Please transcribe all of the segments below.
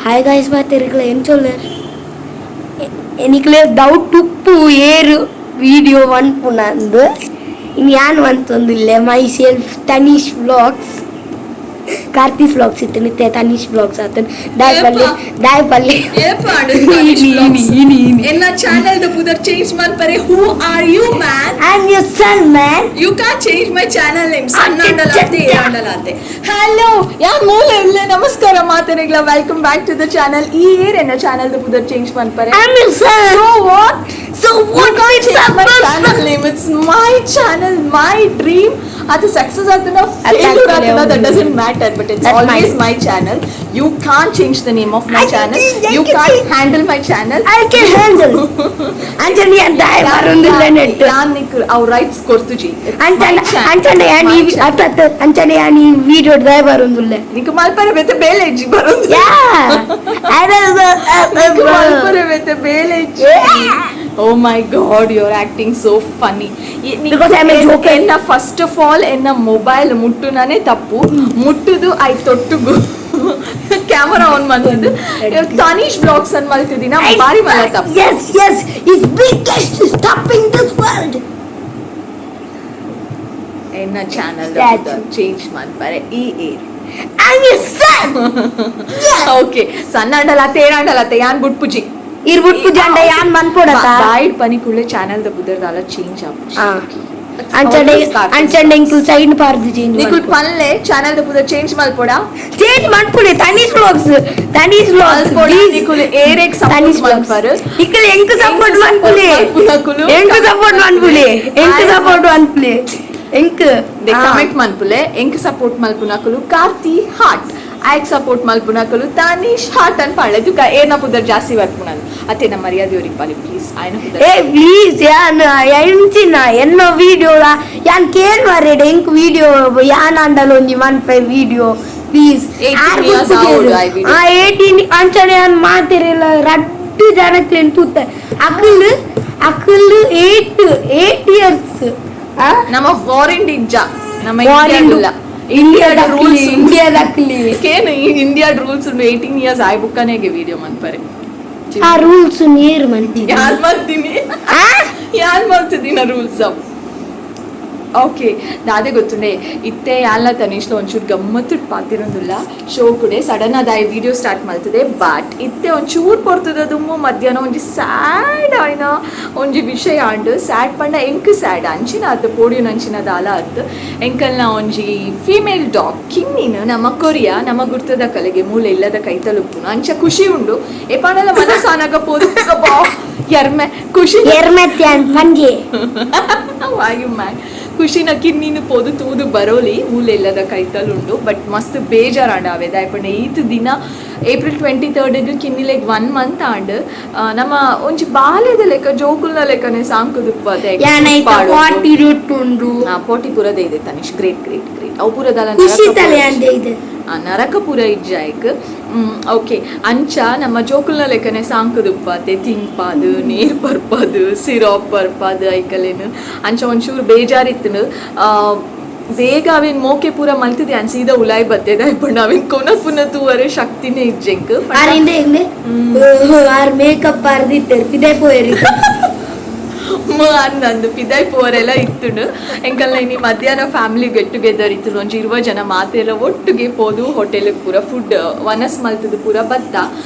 Hi guys, ಮಾತೆರ್ಗ್ಲ ಎಂಚೊಲ್ಲೆರ್? ಎನಿಕ್ಲೆ ಡೌಟ್ ಉಪ್ಪು ಏರು ವಿಡಿಯೋ ಮನ್ಪುನಂದು. ಇನ್ ಯಾನ್ ಮಂತೊಂದುಲ್ಲೆ my self Tanish vlogs, Karthik vlogs ಇತ್ತು, ನಿತ್ತೆ ತನೀಶ್ ವ್ಲಾಗ್ಸ್ ಆತನ್. ದಾಯ್ ಪಲ್ಲೆ, ದಾಯ್ ಪಲ್ಲೆ? ಎನ್ನ ಚಾನೆಲ್ ದ ಪುದರ್ change ಮನ್ಪರೆ, who are you, man? I am your son, man. You can change my channel name. ಸಣ್ಣ ಅಂಡಲಾತೆ, ಅಂಡಲಾತೆ. ಹಲೋ, ಯಾನ್ ಮೂಲ ಇಲ್ಲ. ನಮಸ್ಕಾರ ಮಾತೆರೆಗ್ಲ, welcome back to the channel. ಈ ಏರ್ ಎನ್ನ ಚಾನೆಲ್ ದ ಪುದರ್ change ಮನ್ಪರೆ? I am your son. So what? So You what? Can't change my channel name. It's my channel, my dream. ಅದು ಸಕ್ಸಸ್ ಆಗ್ತದ, ಫೇಲ್ಯೂರ್ ಆಗ್ತದ, that doesn't matter, but it's That's always mine. My channel. You can't change the name of my I can channel. change, I you can can't change. Handle my channel. I can handle. ಅಂಚನೆ ಯಾನ್ ದಾಯ್ ಬರೊಂದುಲ್ಲ ನೆಟ್? ಯಾನ್ ನಿಕ್ ಅವ್ rights ಕೊರ್ತುಜಿ. ಅಂಚನೆ ಅಂಚನೆ ಯಾನ್ ಈ ಅತ್ತ ಅತ್ತ, ಅಂಚನೆ ಯಾನ್ ಈ ವಿಡಿಯೋ ದಾಯ್ ಬರೊಂದುಲ್ಲೆ? ನಿಕ್ ಮಲ್ಪರೆ ಬೇತೆ ಬೇಲೆ ಇಜ್ಜಿ ಬರೊಂದು? ಯಾ. ನಿಕ್ ಮಲ್ಪರೆ ಬೇತೆ ಬೇಲೆ ಇಜ್ಜಿ? Oh my God, you are acting so funny. Because I'm a joker. ಎನ್ನ ಫಸ್ಟ್ ಆಫ್ ಆಲ್ ಎನ್ನ ಮೊಬೈಲ್ ಮುಟ್ಟುನೇ ತಪ್ಪು. ಮುಟ್ಟುದು I ತೊಟ್ಟುಗು ಕ್ಯಾಮರಾ ಆನ್ ಮಾಡ್ತಿದ್ದು ತನೀಶ್ ವ್ಲಾಗ್ಸ್ ಅನ್ ಮಲ್ತಿದ್ದೀನ, ಬಾರಿ ಮಲ್ಲ ತಪ್ಪು. Yes, it's biggest stop in this world. ಎನ್ನ ಚಾನಲ್ Statue. Change ಮನ್ಪರೆ ಈ ಏರ್? I'm your son. Okay, ಸಣ್ಣ ಅಂಡಲಾತೆ, ಏರಾಂಡಲಾತೆ, ಯಾನ್ ಬುಟ್ಪುಜಿ. ಇರ್ ಬುಟ್ಪು ಜಂಡ ಯಾನ್ ಮನ್ಪೊಡತ? ಬಾಯಿಡ್ ಪನಿ ಕುಳ್ಳೆ, ಚಾನೆಲ್ ದ ಬುದರ್ದಾಲ ಚೇಂಜ್. ಆ. ಅಂಚನೆ ಅಂಚನೆ ಇಂಕುಲ್ ಸೈಡ್ ಪಾರ್ದು ಚೇಂಜ್. ನಿಕುಲ್ ಪನ್ಲೆ, ಚಾನೆಲ್ ದ ಪುದರ್ ಚೇಂಜ್ ಮಲ್ಪೊಡ? ಚೇಂಜ್ ಮನ್ಪುಲೆ. Tanish vlogs, Tanish vlogs. ಮಲ್ಪೊಡ? ನಿಕುಲ್ ಏರೆಗ್ ಸಪೋರ್ಟ್ ಮಲ್ಪರ್? ಇಕ್ಕಲ್ ಎಂಕ್ ಸಪೋರ್ಟ್ ಮನ್ಪುಲೆ. ಮಲ್ಪುನಕುಲು. ಎಂಕ್ ಸಪೋರ್ಟ್ ಮನ್ಪುಲೆ, ಎಂಕ್ ಸಪೋರ್ಟ್ ಮನ್ಪುಲೆ, ಎಂಕ್. ದೆ ಕಮೆಂಟ್ ಮನ್ಪುಲೆ. ಎಂಕ್ ಸಪೋರ್ಟ್ ಮಲ್ಪುನಕುಲು ಕಾರ್ತಿ ಹಾರ್ಟ್, ಆಯ್ಕ್ ಸಪೋರ್ಟ್ ಮಲ್ಪುನಕುಲು ತಾನೀಶ್ ಹಾರ್ಟ್ ಅನ್ ಪಾಡ್ಲೆ. ತುಕ ಏರ್ನ ಪುದರ್ ಜಾಸ್ತಿ ಬರ್ಪುನದು ಅತ್ತೆ? ನಮ್ಮ ಮರ್ಯಾದೆ ಒರಿಪಾಲಿ ಪ್ಲೀಸ್, ಆಯ್ನ ಪುದರ್. ಏ ಪ್ಲೀಸ್, ಯಾನ್ ಎಂಚಿನ ಎನ್ನ ವಿಡಿಯೋ ಯಾನ್ ಕೇನ್ ಮಾರೇಡ, ಎಂಕ್ ವಿಡಿಯೋ ಯಾನ್ ಅಂಡಲ ಒಂಜಿ ಮನ್ಪೆ ವಿಡಿಯೋ ಪ್ಲೀಸ್. 18 years ಆವೊಡು ಆ video. ಆ 18. ಅಂಚನೆ ಯಾನ್ ಮಾತೆರೆಲ್ಲ ರಡ್ಡು ಜನಕ್ಲೆನ್ ತೂತೆ. ಅಕುಲ್ ಅಕುಲ್ 8 8 ಇಯರ್ಸ್. ನಮ್ಮ ಫಾರಿನ್ ಇಜ್ಜ, ನಮ್ಮ ಫಾರಿನ್. ಇಂಡಿಯಾ ಇಂಡಿಯಾದ ರೂಲ್ಸ್. ಇಂಡಿಯಾದಕ್ಲಿ. ಕೇನು, ಇಂಡಿಯಾ ರೂಲ್ಸ್ ಉಂಡು, 18 ಇಯರ್ಸ್ ಆಯ್ ಬುಕ್ಕನೆಗೆ ವಿಡಿಯೋ ಮನ್ಪರೆ. ಆ ರೂಲ್ಸ್ ನೀರ್ ಮಂತಿ. ಯಾನ್ ಮಾಡ್ತೀನಿ? ಆ. ಯಾನ್ ಮಾಡ್ತಿದ್ದೀನ ರೂಲ್ಸ್? ಓಕೆ, ದಾದೆ ಗೊತ್ತುಂಡೆ, ಇತ್ತೆ ಯಾನ್ಲ ತನಿಷ್ಲ ಒಂಚೂರು ಗಮ್ಮತ್ತು ಪಾತಿರೊಂದುಲ್ಲ ಶೋ ಕುಡೆ. ಸಡನ್ ಅದಾಯ ವಿಡಿಯೋ ಸ್ಟಾರ್ಟ್ ಮಲ್ತದೆ. ಬಟ್ ಇತ್ತೆ ಒಂಚೂರು ಪೊರ್ತುದ ದುಮ್ಮು ಮಧ್ಯಾಹ್ನ ಒಂಜಿ ಸ್ಯಾಡ್ ಆಯ್ನ ಒಂಜಿ ವಿಷಯ ಆಂಡ್. ಸ್ಯಾಡ್ ಪಂಡ ಎಂಕ್ ಸ್ಯಾಡ್ ಅಂಚಿನ ಅತ್ತು, ಪೋಡಿಯುನ ಅಂಚಿನ ದಾಲ ಅತ್ತು. ಎಂಕಲ್ನ ಒಂಜಿ ಫೀಮೇಲ್ ಡಾಗ್ ಕಿನ್ನಿನ ನಮ್ಮ ಕೊರಿಯ, ನಮ್ಮ ಗುರ್ತದ ಕಲೆಗೆ ಮೂಲೆ ಇಲ್ಲದ ಕೈತಲುಪ್ಪುನು. ಅಂಚ ಖುಷಿ ಉಂಡು. ಏಪಾಂಡಲ ಮನಸಾನಾಗ ಪೋದು ಎರ್ಮೆ ಖುಷಿ. ಎರ್ಮೆತ್ಯಾನ್ ಪಂಜೆ. ವಾಯು ಮ್ಯಾನ್. ಖುಷಿನ ಕಿನ್ನಿನ ಪೋದು ತೂದು ಬರೋಲಿ, ಮೂಲೆ ಇಲ್ಲದ ಕೈತಲುಂಡು. ಬಟ್ ಮಸ್ತ್ ಬೇಜಾರಾಂಡ ಅವೆ. ದಾಯಪಂಡ ಈತ್ ದಿನ ಏಪ್ರಿಲ್ 23ಗ್ ಕಿನ್ನಿಲೆಗ್ ಒನ್ ಮಂತ್ ಆಂಡ್. ನಮ್ಮ ಒಂಜಿ ಬಾಲೆದ ಲೆಕ್ಕ, ಜೋಕುಲ್ನ ಲೆಕ್ಕನೆ ಸಾಂಕುದುಪ್ಪದೆ. ಯಾನೈತ ಪಾಟಿ ಉಂಡು. ಪೋಟಿ ಪೂರ ಇದೆ ತನಿಷ್, ಗ್ರೇಟ್ ಗ್ರೇಟ್ ಗ್ರೇಟ್. ಅವು ಪೂರದಲ್ಲ. ಖುಷಿ ತಲೆ ಅಂದೆ ಇದೆ. ನರಕ ಪೂರ ಇಜ್ಜಾಯ್ಕ್. ಓಕೆ, ಅಂಚ ನಮ್ಮ ಜೋಕುಲ್ನ ಲೆಕ್ಕನೆ ಸಾಂಕುದುಪ್ಪಾತೆ, ತಿನ್ಪಾದು, ನೀರು ಪರ್ಪದು, ಸಿರಾಪ್ ಪರ್ಪಾದು ಐಕಲೇನು. ಅಂಚ ಒಂಚೂರು ಬೇಜಾರಿತ್ತು. ಬೇಗ ಅವೇನ್ ಮೋಕೆ ಪೂರ ಮಲ್ತಿದೆ, ಅನ್ ಸೀದಾ ಉಲಾಯ್ ಬತ್ತೇದ. ಪಂಡ ಅವೇನ್ ಕೊನ ಪುನ ತೂವರೆ ಶಕ್ತಿನೇ ಇಜ್ಜೆಂಕ್. ಆರ್ ಹಿಂದೆ ಹಿಂದೆ ಆರ್ ಮೇಕಪ್ ಆರ್ದಿತ್ತೇರು, ಪಿದೆ ಪೋಯರಿ. ಅಂದಂದು ಪಿದಾಯ್ ಪೋರೆಲ್ಲ ಇತ್ತುಂಡು. ಎಂಕಲ್ನ ಇನಿ ಮಧ್ಯಾಹ್ನ ಫ್ಯಾಮಿಲಿ ಗೆಟ್ ಟುಗೆದರ್ ಇತ್ತು. ಒಂಜಿ 20 ಜನ ಮಾತೆಲ್ಲ ಒಟ್ಟಿಗೆ ಪೋದು ಹೋಟೆಲ್ ಪೂರ ಫುಡ್ ವನಸ್ ಮಲ್ತದು ಪೂರ ಬತ್ತ.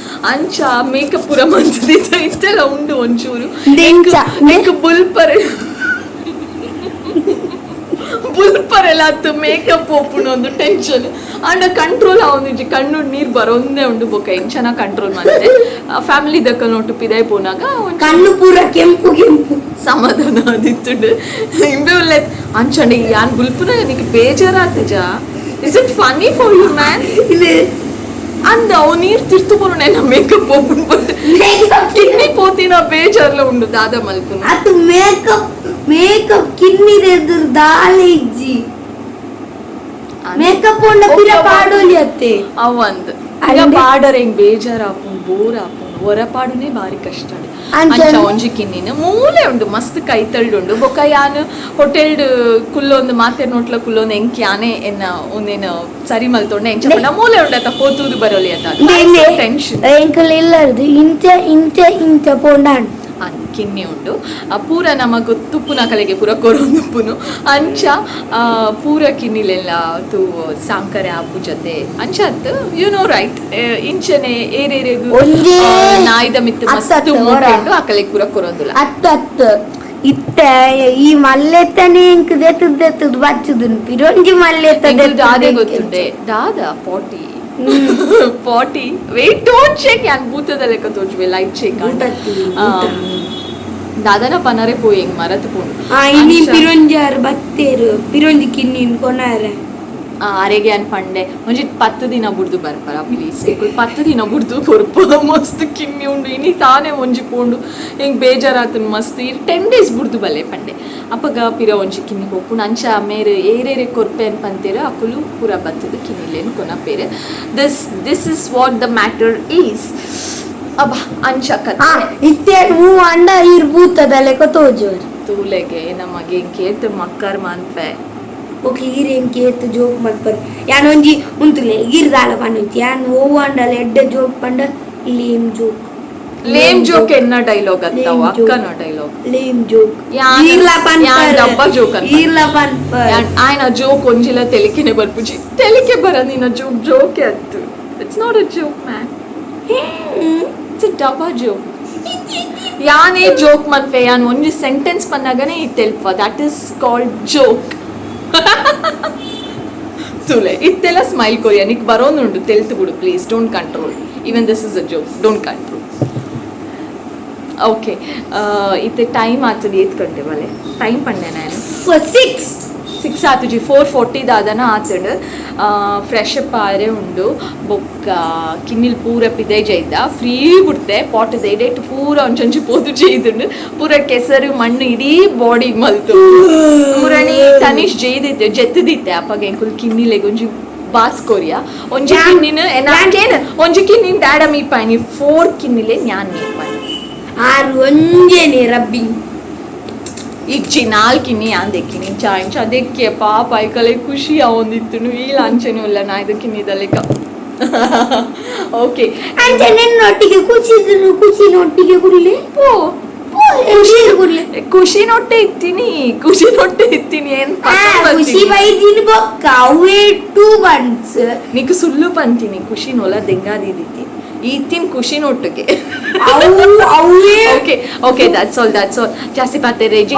ಅಂಚ ಮೇಕಪ್ ಪೂರ ಮಲ್ತದು ಇತ್ತೆಲ್ಲ ಉಂಡು ಒಂಚೂರು. ದೆಂಚ. ಎಂಕ್ ಬುಲ್ಪರೆ ಬುಲ್ಪರೆಲ್ಲ ಅತ್ತು, ಮೇಕಪ್ ಒಪ್ಪುನು ಒಂದು ಟೆನ್ಷನ್. ಅಂಡ ಕಂಟ್ರೋಲ್ ಆವೊಂದಿಜ್ಜಿ, ಕಣ್ಣು ನೀರು ಬರೋಂದೇ ಉಂಡು. ಬೊಕ್ಕ ಎಂಚನ ಕಂಟ್ರೋಲ್ ಮಂತೆ ಫ್ಯಾಮಿಲಿ ದಕ್ಕ ನೋಟು ಪಿದಾಯ್ ಪೋನಾಗ ಒಂಚೂರು ಕಣ್ಣು ಪೂರ ಕೆಂಪು ಕೆಂಪು. ಸಮಾಧಾನ ಅದಿತ್ತುಂಡು. ಇಂಬೆ ಉಲ್ಲೆ ಅಂಚಂಡೆ ಯಾನ್ ಬುಲ್ಪುನ ನಿಕ್ ಬೇಜಾರಾತಜ? Is it funny for you, man? ಇದು. ಅಂದ ಅವು ನೀರ್ ತಿರ್ತು ಪೋನು ಮೇಕಪ್ ಓಪನ್ ಬಂದು. ಕಿನ್ನಿ ಪೋತಿನ ಬೇಜಾರ್ಲ ಉಂಡು, ದಾದ ಮಲ್ಪುನು? ಅದು ಮೇಕಪ್ ಮೇಕಪ್ ಕಿನ್ನಿದೆ ಎದುರು ದಾಲೆ ಇಜ್ಜಿ. ಮೇಕಪ್ ಉಂಡ ಪಿರ ಪಾಡೋಲಿ ಅತ್ತೆ. ಅವಂದ್ ಈಗ ಅಂದೆ. ಪಾಡರ್ ಹೆಂಗ್ ಬೇಜಾರ್ ಆಪುಂಡು, ಬೋರ್ ಆಪುಂಡು. ಒರಪಾಡುನೇ ಬಾರಿ ಕಷ್ಟ. ಅಂಚ ಅಂಚ ಒಂಜಿ ಕಿನ್ನಿನ ಮೂಲೆ ಉಂಡು, ಮಸ್ತ್ ಕೈತಲ್ಡ್ ಉಂಡು. ಬೊಕ್ಕ ಯಾನ್ ಹೋಟೆಲ್ಡ್ ಕುಲ್ಲೊಂದು ಮಾತೆ ನೋಟ್ಲ ಕುಲ್ಲೊಂದು ಎಂಕ್ ಯಾನೆ ಎನ್ನ ಒಂದೇನು ಸರಿ ಮಲ್ತೊಂಡೆ. ಎಂಚ ಪಂಡ ಮೂಲೆ ಉಂಡತ, ಪೋತೂದು ಬರೋಲಿ ಅತ. ಟೆನ್ಷನ್. ಎಂಕಲ್ ಇಲ್ಲರ್ದು ಇಂಚ ಇಂಚ ಇಂಚ ಪೋಂಡಾಂಡ್. ಅಂದ್, ಕಿನ್ನಿ ಉಂಡು. ಪೂರ ನಮ ಗೊತ್ತುಪ್ಪುನ ಕಲೆಗೆ ಪೂರ ಕೊರೊಂದುಪ್ಪುನು. ಅಂಚ ಪೂರ ಕಿನ್ನಿಲೆಲ್ಲ ತೂ ಸಾಂಕರೆ ಆಪು ಜೊತೆ ಅಂಚ ಅತ್ತು, you know right? ಇಂಚನೆ ಏರೇರೆಗು ಒಂಜೇ ನಾಯಿದ ಮಿತ್ತು ಮಸ್ತ್ ಅತ್ತತ್ತು ಮೋಕೆ ಒರ. ಉಂಡು, ಅಕಲೆಗ್ ಪೂರ ಕೊರೊಂದುಲ್ಲ. ಅತ್ತು ಅತ್ತು, ಇತ್ತೆ ಈ ಮಲ್ಲೆತ್ತನೆ ಎಂಕ್ ದೆತ್ತದ್ ದೆತ್ತದ್ ಬಚ್ಚುದುನ್ ಪಿರೊಂಜಿ ಮಲ್ಲೆತ್ತ. ಎಂಕುಲು ದಾದೆ ಗೊತ್ತುಂಡೆ? ದಾದ? ಪಾಟಿ ಪಾಟಿ. Wait, don't shake. ಯಾನ್ ಭೂತದ ಲೆಕ್ಕ ತೋಜುವೆ ಲೈಟ್ ಶೇಕ್. ಭೂತತ್ತಿ, ದಾದನ ಪನರೆ ಪೋಯಿ, ಎಂಗ್ ಮರತ್ ಪೋಂಡು. ಆ ಇನಿ ಅಂಚ- ಪಿರೊಂಜಿ ಆರ್ ಬತ್ತೇರು, ಪಿರೊಂಜಿ ಕಿನ್ನಿನ್ ಕೊನಾರೆ. ಅರೆಗೆ ಅನ್ ಪಂಡೆ, ಒಂಜಿ 10 ದಿನ ಬುಡ್ದು ಬರ್ಪರ ಪ್ಲೀಸ್. 10 ದಿನ ಬುಡ್ದು ಕೊರ್ಪ, ಮಸ್ತ್ ಕಿನ್ನಿ ಉಂಡು. ಇನಿ ತಾನೇ ಒಂಜಿ ಪೋಂಡು, ಎಂಕ್ ಬೇಜಾರಾತನ್ ಮಸ್ತ್. ಇರ್ 10 ಡೇಸ್ ಬುಡ್ದು ಬಲ್ಲೆ ಪಂಡೆ. ಅಪಗ ಪಿರ ಒಂಜಿ ಕಿನ್ನಿ ಪೋಪುಂಡು. ಅಂಚ ಮೇರ್ ಏರೇರೆ ಕೊರ್ಪೆ ಅನ್ ಪಂತೇರು, ಅಕುಲು ಪೂರ ಬತ್ತದು ಕಿನ್ನಿಲೇನ್ ಕೊನಪೇರು. This is what the matter is. ಅಬ್ಬಾ, ಅಂಚ ಕತೆ. ಇತ್ತೆ ಹೂ ಅಂಡ ಇರ್ ಭೂತದ ಲೆಕ್ಕ ತೋಜುವರು. ತೂಲೆಗೆ ನಮಗೆ ಕೇತು ಮಕ್ಕರ್ ಮಾನ್ಪೆ. ಓಕೆ, ಈರ್ ಎಂಕ್ ಏತ್ ಜೋಕ್ ಮಲ್ಪರು. ಯಾನ್ ಒಂಜಿ ಉಂತುಲೆ, ಈರ್ ದಾಲ ಪನ್ನುಂಚಿ. ಯಾನ್ ಓವು ಅಂಡಲ ಎಡ್ಡೆ ಜೋಕ್ ಪಂಡ ಲೇಮ್ ಜೋಕ್. ಲೇಮ್ ಜೋಕ್ ಎನ್ನ ಡೈಲಾಗ್ ಅತ್ತವ, ಅಕ್ಕನ ಡೈಲಾಗ್. ಲೇಮ್ ಜೋಕ್. ಈರ್ಲ ಯಾನ್ ಪನ್ಪರ್. ಡಬ್ಬ ಜೋಕ್ ಅಂತ. ಈರ್ಲ ಪನ್ಪರ್. ಆಯ್ನ ಜೋಕ್ ಒಂಜಿಲ ತೆಲಿಕೆನೆ ಬರ್ಪುಜಿ. ತೆಲಿಕೆ ಬರ ನಿನ್ನ ಜೋಕ್ ಜೋಕೆ ಅತ್ತು. It's not a joke, man, it's a ಡಬ್ಬ ಜೋಕ್. ಯಾನೇ ಜೋಕ್ ಮನ್ಪೆ, ಯಾನ್ ಒಂಜಿ ಸೆಂಟೆನ್ಸ್ ಪನ್ನಾಗನೇ ಈ ತೆಲ್ಪ. That is called joke. ತುಲೆ, ಇತ್ತೆಲ್ಲ ಸ್ಮೈಲ್ ಕೊರಿಯ. ನಿಕ್ ಬರೋನುಂಡು, ತೆಲ್ತು ಬಿಡು. Please don't control. Even this is a joke, don't control, okay? ಇತ್ತೆ ಟೈಮ್ ಆತದೆ. ಏತ್ ಗಂಟೆ ಬಲೆ? ಟೈಮ್ ಪಂಡೆ ನಾನು. 6. 6 ಆತುಜಿ, 4:40 ದಾದನ ಆತುಂಡು. ಫ್ರೆಶ್ ಅಪ್ ಆರೆ ಉಂಡು. ಬೊಕ್ಕ ಕಿನ್ನಿಲ್ ಪೂರ ಪಿದೈ ಜೈದ ಫ್ರೀ ಬಿಡ್ತೆ. ಪಾಟ್ ಎಡೆಟ್ ಪೂರ ಒಂಚೊಂಚಿ ಪೋದು ಜೈದುಂಡು. ಪೂರ ಕೆಸರು ಮಣ್ಣು ಇಡೀ ಬಾಡಿ ಮಲ್ತು. ಮುರಣಿ ತನಿಷ್ ಜೈದಿತ್ತೆ, ಜೆತ್ತದಿತ್ತೆ. ಅಪ್ಪಗ ಎಂಕುಲು ಕಿನ್ನಿಲೆಗ್ ಒಂಜಿ ಬಾಸ್ ಕೊರಿಯ. ಒಂಜಿ ಕಿನ್ನಿನ ನಾಕೇನು, ಒಂಜಿ ಕಿನ್ನಿನ ಡ್ಯಾಡ ಮೀಪಾಯ್ನಿ, ಫೋರ್ ಕಿನ್ನಿಲೆ ನ್ಯಾನ್ ಮೀಪಾಯ್ನಿ. ಆರು ಒಂಜೇನೆ ರಬ್ಬಿಂಗ್. ಇಜ್ಜಿ, ನಾಲ್ಕಿನಿ ಯಾನ್ ದೆಕ್ಕಿನಿ. ಇಂಚ ಇಂಚ ದೆಕ್ಕೆ ಪಾಪ ಐಕಲೆ ಖುಷಿ ಆವೊಂದಿತ್ತು. ಈಲ ಅಂಚೆನೂ ಇಲ್ಲ ನಾ ಇದು ಕಿನ್ನಿದ ಲೆಕ್ಕ. ಓಕೆ. ಅಂಚ ನಿನ್ನೊಟ್ಟಿಗೆ ಖುಷಿ, ಖುಷಿನೊಟ್ಟಿಗೆ ಕುರ್ಲಿ. ಪೋ. ಖುಷಿ ಕುರ್ಲಿ. ಖುಷಿನೊಟ್ಟೆ ಇತ್ತೀನಿ, ಖುಷಿನೊಟ್ಟೆ ಇತ್ತೀನಿ. ಏನ್ ಖುಷಿ ಬೈದಿನ ಬೊಕ್ಕ ಅವೇ 2 ಮಂತ್ಸ್. ನಿಕ್ ಸುಳ್ಳು ಪಂತೀನಿ, ಖುಷಿನೊಲ ದೆಂಗಾದಿದ್ದಿತ್ತಿ ಈತಿನ್ ಖುಷಿನೊಟ್ಟಿಗೆ. ಅವು ಅವೇ. Okay, that's all, that's all. ಜಾಸ್ತಿ ಪಾತೆರೇಜಿ,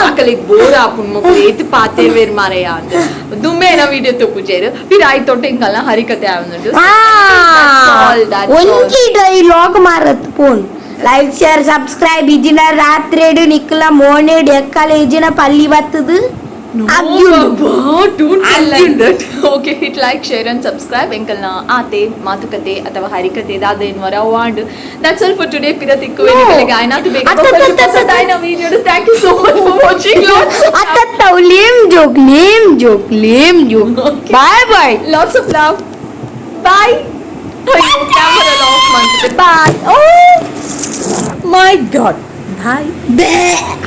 ಅಕಲಿಗೆ ಬೋರ್ ಆಪುಂಡು. ಮೊಕುಲು ಏತ್ ಪಾತೆರ್ವೇರ್ ಮಾರಯ್ಯ ಅಂದ್ ದುಂಬೆ ವಿಡಿಯೋ ತೂಪುಜೆರ್. ಪಿರ ಆಯ್ತೊಟ್ಟೆ ಇಂಕಲ್ನ ಹರಿಕತೆ ಆವೊಂದುಂಡು. That's all, that's all. ಒಂಜಿ ಡೈಲಾಗ್ ಮಾರತ್ phone. Like, share, subscribe. ಇಜಿನ ರಾತ್ರಿಡು ನಿಕ್ಕಲ ಮೋನೆಡ್ ಎಕ್ಕಲ ಇಜಿನ ಪಲ್ಲಿ ಬತ್ತದು. No, Baba, don't tell like that. Okay, hit like, share and subscribe. ಎಂಕಲ್ನ ಆತೆ ಮಾತುಕತೆ ಅಥವಾ ಹರಿಕತೆ ದಾದ ವರ wand. That's all for today. ಪಿರ ತಿಕ್ಕುವೆ ನಿಕಲೆಗ್ ಆಯ್ನಾತು ಬೇಗ. Video. Thank you so much for watching. ಅತ್ತತ್ತ lame joke, lame joke, lame joke. Okay. Bye bye. Lots of love. Bye. Camera off ಮಾಡ್ತಿದ್ದೆ. Bye. Oh my God, bye. Bye.